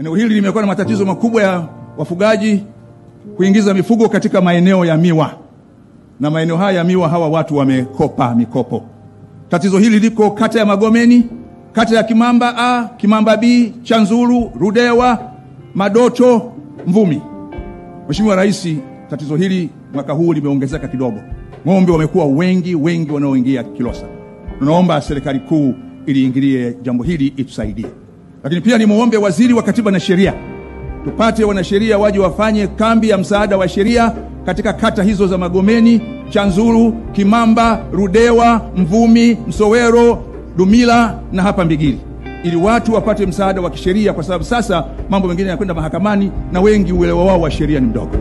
Eneo hili limekuwa na matatizo makubwa ya wafugaji kuingiza mifugo katika maeneo ya miwa, na maeneo haya ya miwa hawa watu wamekopa mikopo. Tatizo hili liko kata ya Magomeni, kata ya Kimamba A, Kimamba B, Chanzuru, Rudewa, Madoto, Mvumi. Mheshimiwa Rais, tatizo hili mwaka huu limeongezeka kidogo. Ng'ombe wamekuwa wengi wengi wanaoingia Kilosa. Tunaomba serikali kuu iliingilie jambo hili itusaidie. Lakini pia nimuombe Waziri wa Katiba na Sheria, tupate wanasheria waje wafanye kambi ya msaada wa sheria katika kata hizo za Magomeni, Chanzuru, Kimamba, Rudewa, Mvumi, Msowero, Dumila na hapa Mbigili, ili watu wapate msaada wa kisheria, kwa sababu sasa mambo mengine yanakwenda mahakamani na wengi uelewa wao wa sheria ni mdogo.